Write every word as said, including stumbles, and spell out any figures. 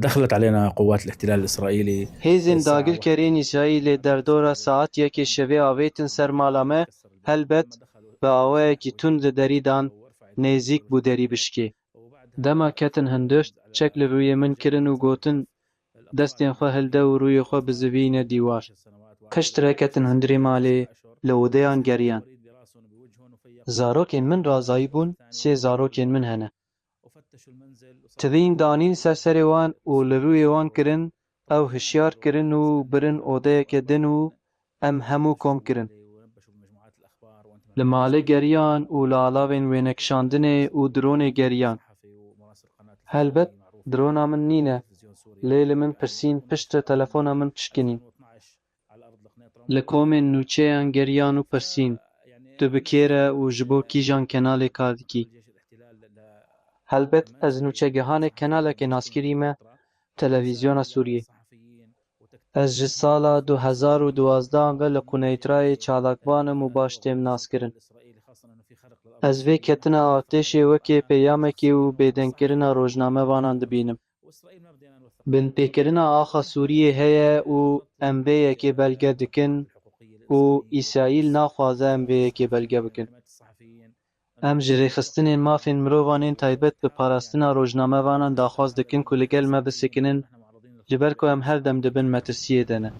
دخلت علينا قوات الاحتلال الإسرائيلي. Hêzên dagirkerên Îsraîlê derdora saet yekê şevê avêtin ser mala me, helbet bi awayekî tund li derî dan, nêzîk bû derî bişkê. Dema ketin hundir, çek li rûyê min kirin û gotin, destên xwe hilde û rûyê xwe bizivîne dîwar. Piştre ketin hundirê malê, li odeyan geriyan. Zarokên min razayî bûn, sê zarokên min hene. Tivîn danîn ser serê wan û li rûyê wan kirin, ew hişyar kirin û birin odeyeke din û em hemû kom kirin. Li malê geriyan û li alavên wênekişandinê û dronê geriyan. Helbet, drona min nîne, lê li min pirsîn piştre telefona min pişkinîn. Li komên nûçeyan geriyan û pirsîn, tu bi kê re û ji bo kîjan kenalê kar dikî? Helbet ez nûçegihanê kenalekê naskirî me, Televîzyona Sûriyê. Ez ji sala du hezar û duwazdeh ve li Quneydra yê çalakvan im û baş têm naskirin. Ez vê ketina artêşê wekê peyamekê û bêdengkirina rojnamevanan dibînim. Binpêkirina axa Sûriyê heye û em vê yekê belge dikin û Îsraîl naxwaze em vê yekê belge bikin. Em ji rêxistinên mafên mirovan ên taybet bi parastina rojnamevanan daxwaz dikin ku li gel me bisekinin, ji ber ku em her dem di bin metirsiyê de ne.